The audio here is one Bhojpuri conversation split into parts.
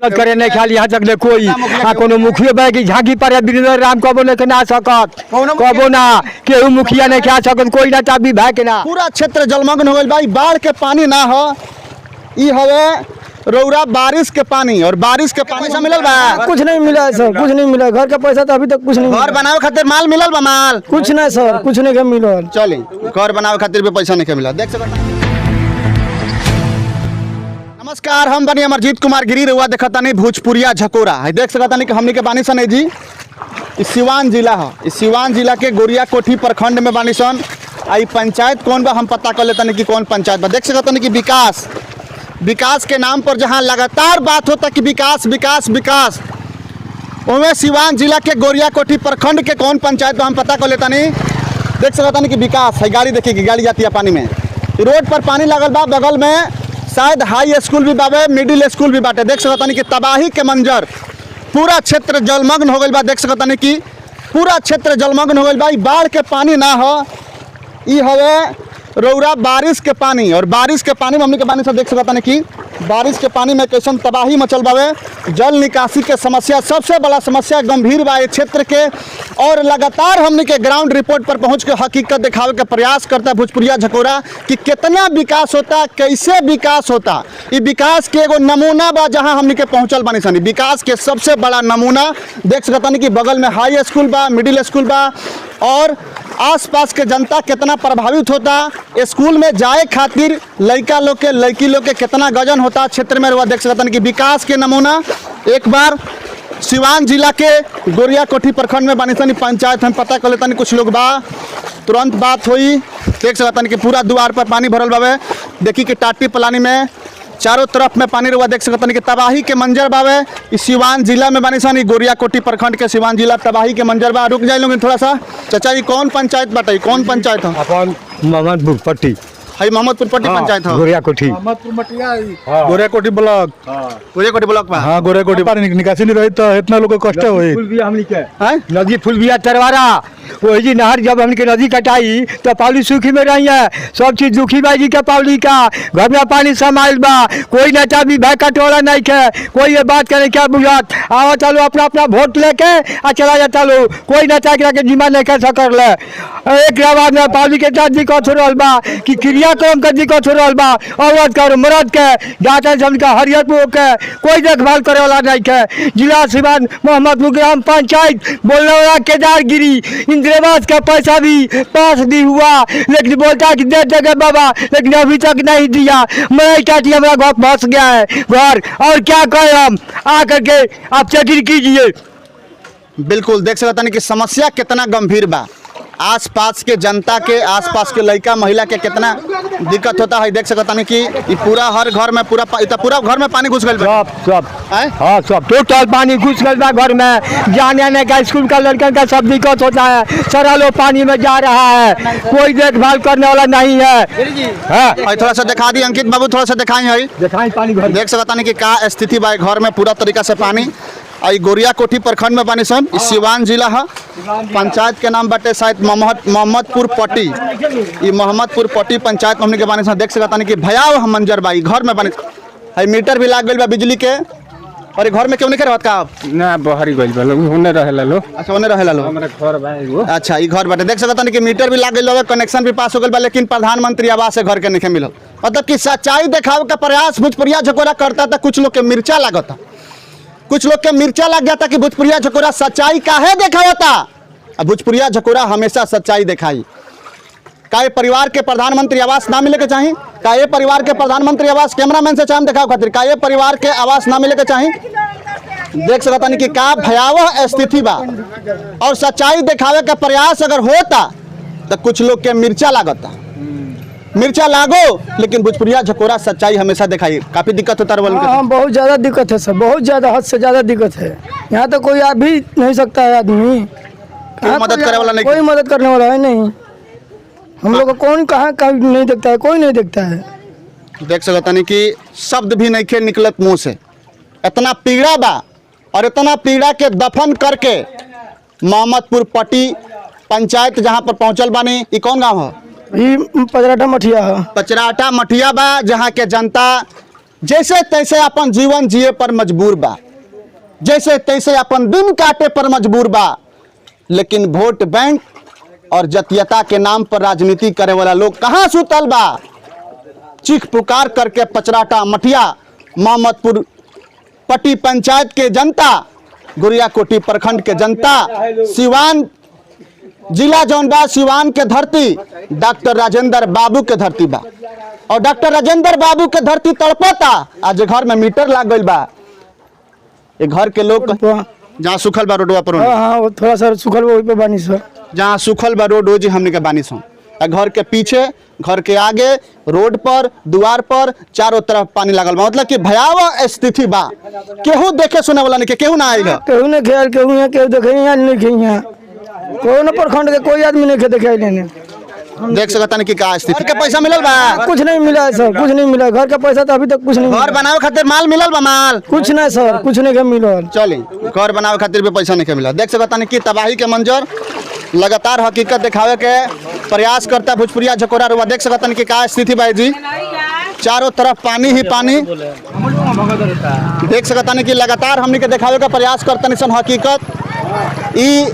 मदद करे नहीं ख्याल यहाँ तक ले कोई आ कोनो मुखिया बा की झांकी पर वीरेंद्र राम कबो नहीं के ना सकत, कबो ना केहू मुखिया नहीं खा सकत, कोई ना चाबी भाई के ना। पूरा क्षेत्र जलमग्न हो गइल बा। ई बाढ़ के पानी ना हो, ई हवे रौरा बारिश के पानी। और बारिश के पानी पैसा मिलल बा? कुछ नहीं मिला है सर, कुछ नहीं मिला है। घर का पैसा तो अभी तक कुछ नहीं घर मिला। बनावे खातिर माल मिलल बा? माल कुछ नहीं सर, कुछ नहीं के मिलल। चली, घर बनावे खातिर भी पैसा नहीं मिला। देख सकत। नमस्कार, हम बनी अमरजीत कुमार गिरी, रुआ देखतानी भोजपुरिया झकोरा है। देख सकतानी कि हमनी के बानी सन है जी, ई सिवान जिला है। ई सिवान जिला के गोरिया कोठी प्रखंड में बानी सन। आ ई पंचायत कौन बा, हम पता कर लेतानी कि कौन पंचायत बा। देख सकतानी कि विकास विकास के नाम पर जहां लगातार बात होता कि विकास विकास विकास, ओमे सिवान जिला के गोरिया कोठी प्रखंड के कौन पंचायत बा, हम पता कर लेतानी। देख सकतानी कि विकास है। गाड़ी देखिए कि गाड़ी जाती है पानी में। रोड पर पानी लागल बा, बगल में शायद हाई स्कूल भी बावे, मिडिल स्कूल भी बाटे। देख सकतानी कि तबाही के मंजर, पूरा क्षेत्र जलमग्न हो गइल बा। देख सकतानी कि पूरा क्षेत्र जलमग्न हो गइल बा। ई बाढ़ के पानी ना हो, ई हवे रौरा बारिश के पानी। और बारिश के पानी में हमनी के पानी से देख सकतानी कि बारिश के पानी में कैसन तबाही मचल बावे। जल निकासी के समस्या सबसे बड़ा समस्या गंभीर बा क्षेत्र के। और लगातार हमनी के ग्राउंड रिपोर्ट पर पहुंच के हकीकत दिखावे के प्रयास करता भोजपुरिया झकोरा कि कितना विकास होता, कैसे विकास होता। ई विकास के एगो नमूना बा जहां हमनी के पहुंचल बानी सन। विकास के सबसे बड़ा नमूना देख सकतानी कि बगल में हाई स्कूल बा, मिडिल स्कूल बा और आसपास के जनता कितना प्रभावित होता। स्कूल में जाए खातिर लड़का लोग के, लड़की लोग के कितना गजन होता क्षेत्र में। रुआ देख सकतन कि विकास के नमूना एक बार सिवान जिला के गोरिया कोठी प्रखंड में बानीसनी पंचायत। हम पता कर लेतनी, कुछ लोग बा, तुरंत बात हुई। देख सकतन कि पूरा द्वार पर पानी भरल बावे। देखी कि टाटी पलानी में चारों तरफ में पानी रुआ। देख सकतन कि तबाही के मंजर बावे। ई सिवान जिला में बानी सन, ई गोरिया कोठी प्रखंड के सिवान जिला, तबाही के मंजर बा। रुक जाए लोग थोड़ा सा। चाचा, ई कौन पंचायत बाटे? ई कौन पंचायत है? अपन मोहम्मदपुर पट्टी। हई मोहम्मदपुर पट्टी पंचायत है। गोरिया कोठी। गोरिया कोठी ब्लॉक। गोरिया कोठी ब्लॉक में। हाँ, गोरिया कोठी। पानी निकासी नहीं रही तो इतना लोग के कष्ट होई। फूल बिया हमनी के हैं? नदी फूल बिया तरवारा वही जी नहर जब हमके नदी कटाई तो पावली सूखी में रही है। सब चीज दुखी बाजी के पावली का घर में पानी समाइल बा। कोई नेता भी भाई कटोला नहीं के, कोई ये बात करे क्या बुझात आवा चलो अपना अपना वोट लेके आ चला जाता लो। कोई नेता के जिम्मा नहीं कर सकल ले। एक बाद में पावली के साथ दिक्कत हो रहल बा कि क्रियाक्रम के दिक्कत हो रहल बा। औरत के और मर्द के जाते का हरियरपुर के कोई देखभाल करे वाला नहीं के। जिला सिवान मोहम्मदपुर ग्राम पंचायत बोलने वाला केदार गिरी इंदिरावास का पैसा भी पास भी हुआ, लेकिन बोलता है कि दे देंगे बाबा, लेकिन अभी तक नहीं दिया। मैं चाहती हमारा घर फंस गया है घर, और क्या कहें हम आ करके आप चेकिंग कीजिए। बिल्कुल, देख सकतानी कि समस्या कितना गंभीर बा। आसपास के जनता के, आसपास के लड़का महिला के कितना दिक्कत होता है। देख सकतानी कि ई पूरा हर घर में पूरा ई त पूरा घर में पानी घुस गइल बा। सब सब। आय? हाँ, सब टोटल पानी घुस गया बा घर में। जाने आने का स्कूल का लड़कन का सब दिक्कत होता है। सारा लोग पानी में जा रहा है, कोई देखभाल करने वाला नहीं है। हाँ। और थोड़ा सा दिखा दी अंकित बाबू, थोड़ा सा दिखाई है। दिखाई पानी घर। देख सकतानी कि का स्थिति बा घर में, पूरा तरीका से पानी। आ ई गोरिया कोठी प्रखंड में बानी सन। ई सिवान जिला है। पंचायत के नाम बाटे शायद मोहम्मदपुर पट्टी। ई मोहम्मदपुर पट्टी पंचायत में हमनी के बानी सन। देख सकतानी कि भयावह मंजर बा। ई घर में बानी है, मीटर भी लाग गइल बा बिजली के। और ई घर में क्यों नहीं रहत का आप? ना, बहरी गइल बा लोग, होने रहेला लो। अच्छा, ओने रहेला लोग। हमरा घर बा एगो। अच्छा, ई घर बाटे। देख सकतानी कि मीटर भी लाग गइल बा, कनेक्शन भी पास हो गइल बा, लेकिन प्रधानमंत्री आवास से घर के नहीं मिलल। मतलब कि सच्चाई देखावे का प्रयास भोजपुरिया झकोरा करता था, कुछ लोग के मिर्चा लागता, कुछ लोग के मिर्चा लग जाता कि भोजपुरिया झकोरा सच्चाई काहे देखावता। अब भोजपुरिया झकोरा हमेशा सच्चाई दिखाई। का ये परिवार के प्रधानमंत्री आवास ना मिले के चाही? का ये परिवार के प्रधानमंत्री आवास, कैमरामैन से चाहे दिखाओ खातिर, का ये परिवार के आवास ना मिले के चाही? देख सकतानी कि का भयावह स्थिति बा। और सच्चाई दिखावे के प्रयास अगर होता तो कुछ लोग के मिर्चा लागता। मिर्चा लागो, लेकिन भोजपुरिया झकोरा सच्चाई हमेशा दिखाई। काफी दिक्कत होता रहा? हाँ, बहुत ज़्यादा दिक्कत है सर, बहुत ज़्यादा, हद से ज़्यादा दिक्कत है। यहाँ तो कोई आ भी नहीं सकता है आदमी। कहाँ मदद करे वाला नहीं? कोई मदद करने वाला है नहीं। हम लोग को कौन कहाँ कहाँ नहीं देखता है, कोई नहीं देखता है। देख सकतानी कि शब्द भी नहीं खे निकलत मुंह से, इतना पीड़ा बा। और इतना पीड़ा के दफन करके मोहम्मदपुर पट्टी पंचायत जहां पर पहुंचल बानी। ई कौन गांव है? ये पचराटा मठिया है। पचराटा मठिया बा, जहां के जनता जैसे तैसे अपन जीवन जिए पर मजबूर बा, जैसे तैसे अपन दिन काटे पर मजबूर बा, लेकिन वोट बैंक और जातीयता के नाम पर राजनीति करे वाला लोग कहाँ सुतल बा। चीख पुकार करके पचराटा मठिया मोहम्मदपुर पट्टी पंचायत के जनता, गोरियाकोठी प्रखंड के जनता, सिवान जिला जौन बा, सिवान के धरती डॉक्टर राजेंद्र बाबू के धरती बा और डॉक्टर राजेंद्र बाबू के धरती तड़पता। आज घर में मीटर लाग गइल बा, ये घर के लोग जहाँ सुखल बा रोडवा पर, हाँ हाँ, वो थोड़ा सा सुखल बा, वही पे बानी सर। जहाँ सुखल बा रोड जी हमने के बानी सन। आ घर के पीछे, घर के आगे, रोड पर, द्वार पर चारों तरफ पानी लागल बा। मतलब कि भयावह स्थिति बा, केहू देखे सुने वाला नहीं, केहू ना आइल। केहू नहीं खेल, केहू यहाँ, केहू देखे यहाँ नहीं खे, यहाँ कोनो प्रखंड के कोई आदमी नहीं खे देखे लेने। देख सकता नहीं कि का स्थिति के पैसा मिलल बा? कुछ नहीं मिला है सर, कुछ नहीं मिला है। घर का पैसा तो अभी तक कुछ नहीं घर मिला। बनावे खातिर माल मिलल बा? माल कुछ नहीं सर, कुछ नहीं के मिलल। चली, घर बनावे खातिर भी पैसा नहीं मिला। देख सकता नहीं कि तबाही के मंजर, लगातार हकीकत दिखावे के प्रयास करता भोजपुरिया झकोरा रुआ। देख सकता नहीं कि का स्थिति भाई जी, चारों तरफ पानी ही पानी। देख सकता नहीं कि लगातार हमनी के दिखावे का प्रयास करता नहीं सन हकीकत। ई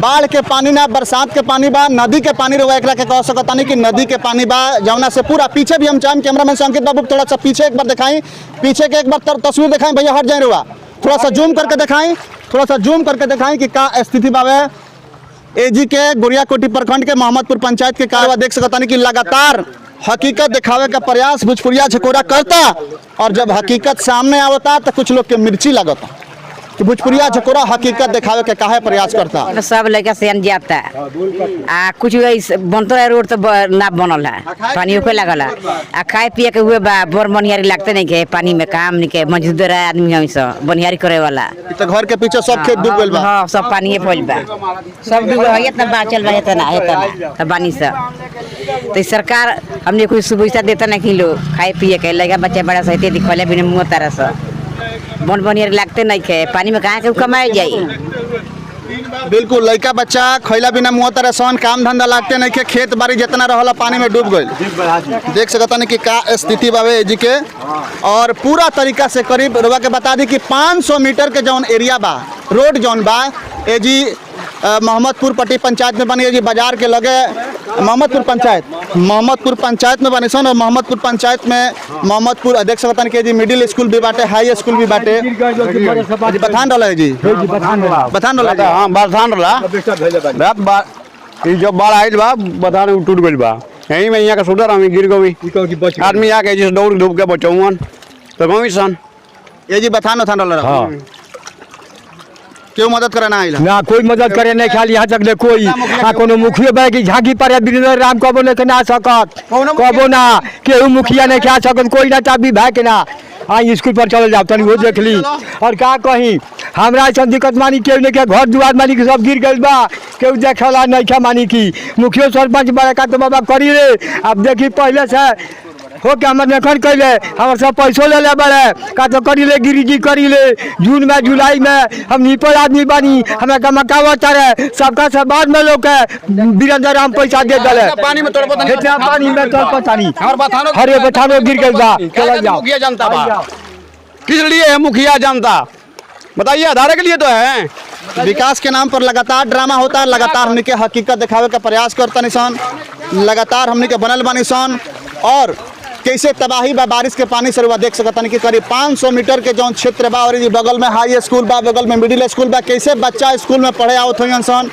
बाढ़ के पानी ना, बरसात के पानी बा, नदी के पानी रुआ। एकरा के कह सकता नहीं कि नदी के पानी बा, जौना से पूरा पीछे भी हम चाहें कैमरामैन से अंकित बाबू थोड़ा सा पीछे एक बार दिखाई, पीछे के एक बार तस्वीर दिखाई भैया, हट जाए रुआ, थोड़ा सा जूम करके दिखाई, थोड़ा सा जूम करके दिखाई कि का स्थिति बावे एजी के गोरियाकोठी प्रखंड के मोहम्मदपुर पंचायत के कारवा। देख सकता नहीं कि लगातार हकीकत दिखावे का प्रयास भोजपुरिया झकोरा करता और जब हकीकत सामने आवता तो कुछ लोग के मिर्ची लगता कि भोजपुरिया झकोरा हकीकत दिखावे के काहे प्रयास करता। सब लड़का सियान जाता आ कुछ ऐसे बनतो है रोड तो ना बनल है, पानी ओके लागल है आ खाए पिए के हुए बा बर बनिहारी लागते नहीं के पानी में काम नहीं के मजदूर है आदमी हम सब बनिहारी करे वाला। तो घर के पीछे सब खेत डूब गइल बा। हाँ, सब पानी फैल बा, सब डूब गइल, इतना बाचल बा, इतना इतना तो बानी सब। तो सरकार हमने कोई सुविधा देता नहीं कि लोग खाए पिए के लड़का बच्चा बड़ा सही दिखले बिना मुँह तारा सब बन बनिहारी लागते नहीं के पानी में कहाँ के कमाए जाई। बिल्कुल लड़का बच्चा खैला बिना मुँह तरह सन, काम धंधा लागते नहीं के, खेत बाड़ी जितना रहला पानी में डूब गइल। देख सकता नहीं कि का स्थिति बावे एजी के और पूरा तरीका से करीब रुआ के बता दी कि 500 मीटर के जौन एरिया बा, रोड जौन बा एजी मोहम्मदपुर पट्टी पंचायत में बनी, एजी बाजार के लगे मोहम्मदपुर पंचायत, मोहम्मदपुर पंचायत में बनी सन और मोहम्मदपुर पंचायत में मोहम्मदपुर देख सकता नहीं कि एजी मिडिल स्कूल भी बाटे, हाई स्कूल भी बाटे। एजी बथान रहला एजी, बथान रहला। हाँ, बथान रहला। रात बा ई जब बाढ़ आइल बा बथान टूट गइल बा, यहीं में यहाँ के सुधर हम गिर गई आदमी आके जिस दौड़ धूप के बचौन तो गई सन। एजी बथान उथान रहला। हाँ, केहू मदद करे ना आइल? ना कोई मदद करे नहीं खाली यहाँ तक ले कोई आ कोनो मुखिया बा की झांकी पर है, वीरेंद्र राम कबो नहीं के ना सकत, कबो ना केहू मुखिया नहीं खा सकत, कोई ना चाबी भाई के ना आ स्कूल पर चल जाओ तनी वो देख ली। और का कहीं हमरा ऐसा दिक्कत मानी केहू नहीं के घर दुआर मानी के सब गिर गइल बा, केहू देखेला नहीं खा मानी की मुखियो सरपंच बड़ा का तो बाबा करी रे। अब देखी पहले से हो के हमर नखन कैले, हमर सब पैसो ले ले बड़े का तो करी ले गिरिजी करी ले जून में जुलाई में हम निपल आदमी बानी, हमरा का मकावा तारे सबका सब बाद में लोग के वीरेंद्र राम पैसा दे दले। पानी में तोड़ पता नहीं, इतना पानी में तोड़ पता नहीं, हमार बथानो हरे बथानो गिर गइल बा। चल जाओ। मुखिया जनता बा किस लिए है मुखिया जनता बताइए, आधार के लिए तो है। विकास के नाम पर लगातार ड्रामा होता है, लगातार हमने के हकीकत दिखावे का प्रयास करता निशान, लगातार हमने के बनल बा निशान और कैसे तबाही बा बारिश के पानी से रुआ देख सकता कि करीब 500 मीटर के जौन क्षेत्र बा और ये बगल में हाई स्कूल बा, बगल में मिडिल स्कूल बा, कैसे बच्चा स्कूल में पढ़े आवत होई इंसान,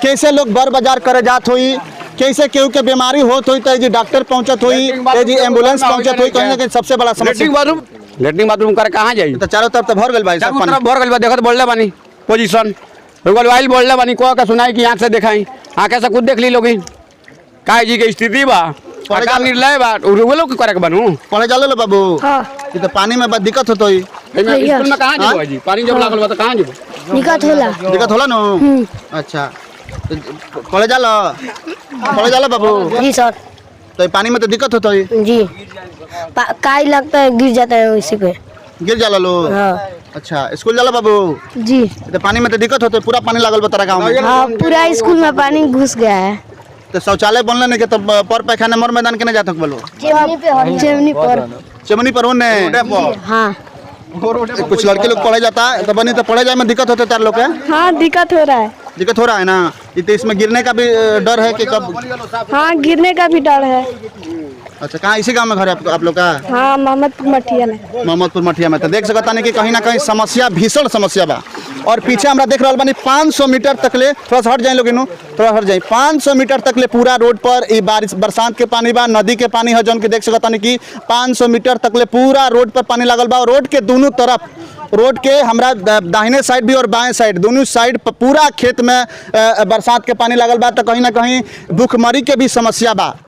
कैसे लोग बर बाजार करे जात होई, कैसे केहू के बीमारी होत होई तो जी डॉक्टर पहुंचत होई, जी एम्बुलेंस पहुंचत होई, कहीं ना कहीं सबसे बड़ा समस्या। लेटरिन बाथरूम, लेटरिन बाथरूम करे कहाँ जाई? तो चारों तरफ तो भर गइल भाई चारों सब तरफ भर गइल बा, देखत बोलले बानी पोजीशन रुकल वाइल बोलले बानी, को के सुनाई कि आंख से देखाई, आंखें से खुद देख ली लोगी का जी के स्थिति बा, पढ़े का जाला- निर्णय बा, रुकल लोग करे के बनू। पढ़े जालो लो बाबू। हाँ। ये तो पानी में बा दिक्कत होतो ही। एमे स्कूल में कहाँ जेबो जी? पानी जब लागल बा तो कहाँ जेबो? दिक्कत होला। दिक्कत होला नु? अच्छा, तो पढ़े जालो, पढ़े जालो बाबू? जी सर। तो ये पानी में तो दिक्कत होतो ही। जी, काई लगता है गिर जाता है उसी पे। गिर जाला लो? हाँ। अच्छा, स्कूल जाला बाबू? जी। तो पानी में तो दिक्कत होते, पूरा पानी लागल बा तारा गांव में। हाँ, पूरा स्कूल में पानी घुस गया है। तो शौचालय बनले नहीं के तो पर पैखाने मर मैदान के नहीं जात बोलो? चिमनी पे, चिमनी पर। चमनी पर ओने हाँ। कुछ लड़के लोग पढ़े जाता है तो बनी तो पढ़े जाए में दिक्कत होते तार लोग के? हाँ, दिक्कत हो रहा है। दिक्कत हो रहा है ना। ये तो इसमें गिरने का भी डर है कि कब? हाँ, गिरने का भी डर है। अच्छा, कहाँ इसी गांव में घर है आप लोग का? हाँ, मोहम्मदपुर मठिया में। मोहम्मदपुर मठिया में। तो देख सकता नहीं कि कहीं ना कहीं समस्या, भीषण समस्या बा। और पीछे हमरा देख रहल बानी 500 मीटर तक ले, थोड़ा सा हट जाए लोग इनू, थोड़ा हट जाए, 500 मीटर तक ले पूरा रोड पर ई बारिश बरसात के पानी बा, नदी के पानी है, जौन के देख सकता नहीं कि 500 मीटर तक ले पूरा रोड पर पानी लागल बा। और रोड के दोनों तरफ, रोड के हमरा दाहिने साइड भी और बाएं साइड, दोनों साइड पर पूरा खेत में बरसात के पानी लागल बा। तो कहीं ना कहीं भूखमरी के भी समस्या बा।